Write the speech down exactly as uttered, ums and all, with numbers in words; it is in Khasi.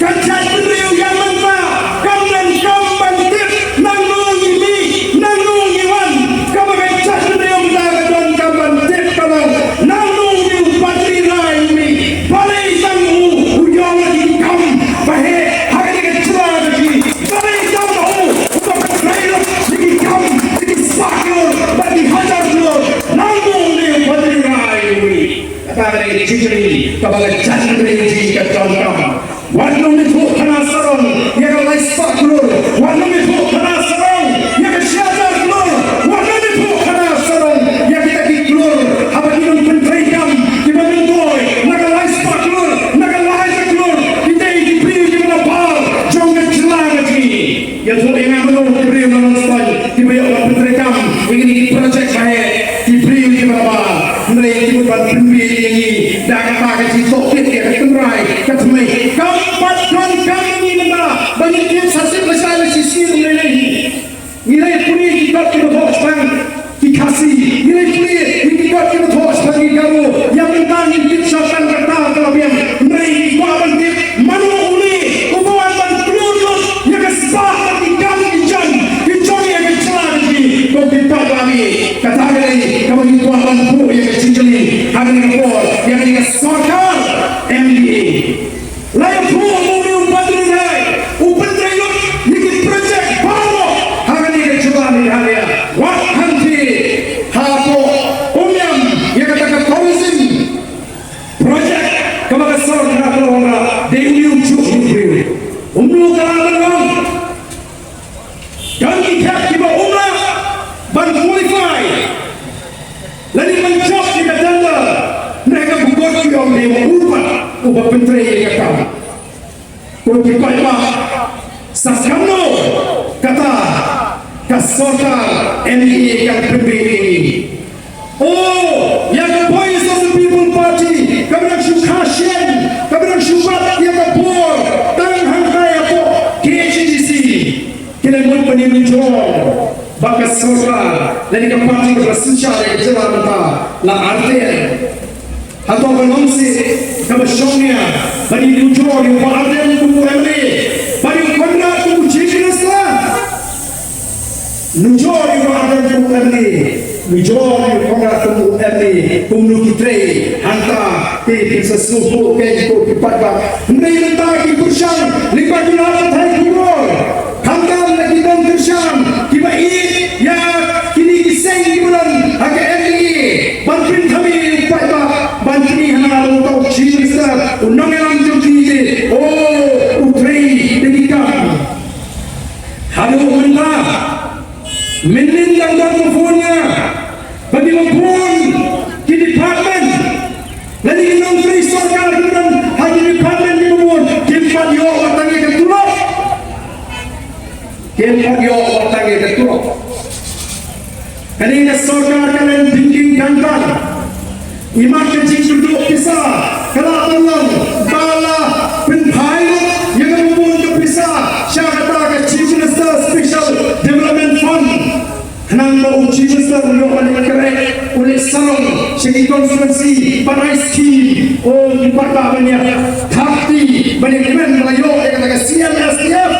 Ka jaitbynriew ïa mynta kam donkam ban tip nangno ngi mih, nangno ngi wan. Kaba ka jaitbynriew mynta ka donkam ban tip ka long nangno u dei u Padri Rai u mih. Balei tang u u ïoh ïa ki kam ba heh ha kane ka jylla ka jong ngi? Balei tang u uba pyntrei lut ïa ki kam ïa ki spah klur bad ki hajar klur? Nangno u dei u Padri Rai u mih? Kata ka dei ka jingkylli kaba ka jaitbynriew jong ngi ka donkam. Wat nym ïathuh khana sarong ïa ka lai spah klur. Wat nym ïathuh khana sarong ïa ka shi hajar klur. Wat nym ïathuh khana sarong ïa kita ki klur. Haba ki nongpyntrei kam kiba myntoi na ka lai spah klur, na ka lai hajar klur, ki dei ki briew kiba nabar jong ka jylla ka jong ngi. Ïathuh ïa nga mano ki briew na Nongstoiñ kiba ïoh ban pyntrei kam ïa kine ki project ba heh, ki briew kiba nabar. Hynrei ki mut ban pynbieit ïa ngi da kata ka jingtohkit ïa ka tynrai ka thymmei. Kam pat donkam ïa ngi mynta ba ngin ïa sa tip lashai lashisien ym lei lei hi. Ngi la ïa pule ïa ki kot kiba thoh shaphang ki Khasi, ngi la ïa pule ïa ki kot kiba thoh shaphang ki Garo. Ïa mynta ngin tip shaphang kata ka la biang. Hynrei ngi kwah ban tip mano une uba wan ban klur lut ïa ka spah bad ki kam ki jam ki jong ïa ka jylla ka jong ngi. Ko ki paidbah, kata ka dei kaba ngi kwah ban buh ïa ka jingkylli ha kane ka por ïa kane ka sorkar M D A. La ïathuh ba une u Padri Rai u pyntrei lut ïa ki project baroh ha kane ka jylla Meghalaya. Wat hangtei hapoh Umiam ïa kata ka tourism project kaba ka sorkar ka la wanrah, dei une u juh u briew. Kumno ka la ban long? Don ki khep kiba um lah ban qualify lane ban jop ïa ka tender, ne ka bukor ki ong dei u pat uba pyntrei ïa ka kam. Ko ki paidbah, sa kano kata ka sorkar M D A kan pynbieit ïa ngi? O, ïa ka Voice of the People Party kaba dang shu kha shen, kaba dang shu bat ïa ka bor tang hangta hapoh K H A D C. Ki la mut ban ïanujor ba ka sorkar lane ka party kaba la synshar ïa ka jylla mynta la artylli. Hato ka long shisha kaba shongnia ban ïanujor ïa u Bah Ardent kum u M L A bad ïa u Conrad kum u Chief Minister? Nujor ïa u Bah Ardent kum u M L A, nujor ïa u Conrad kum u M L A, kumno ki trei hangta, ki, ki sa sngewthuh kein ko ki paidbah. Hynrei mynta ki pyrshang lyngba ki lad pathai khubor. Khamtam na ki nongkyrshan kiba ïeit ïa kine ki seng kiba don ha ka M D A ban pynthame ïa u paidbah, ban kynnoh hana la u Chief Minister, u nongïalam jong ki, o, u trei da ki kam. Haduh mynta mynnin dang don ba phone nga ba ki ba bun ki department lane ki nongtrei sorkar kiba don ha ki department kiba bun kim pat ïoh wat tang ïa ka tulop. Kim pat ïoh wat tang ïa ka tulop. Kane ka sorkar ka long jingkieng kangkang. Imat ka jingkyrduh pisa ka la ban long ba la pynphai lut ïa ka bun ka pisa sha kata ka Chief Minister Special Development Fund. Khnang ba u Chief Minister u ïoh ban leit kren, u leit sarong sha ki constituency ban ai scheme. O, ki paidbah, ban ïa thap kti ban ïa kmen ba la ïoh ïa kata ka C M S D F.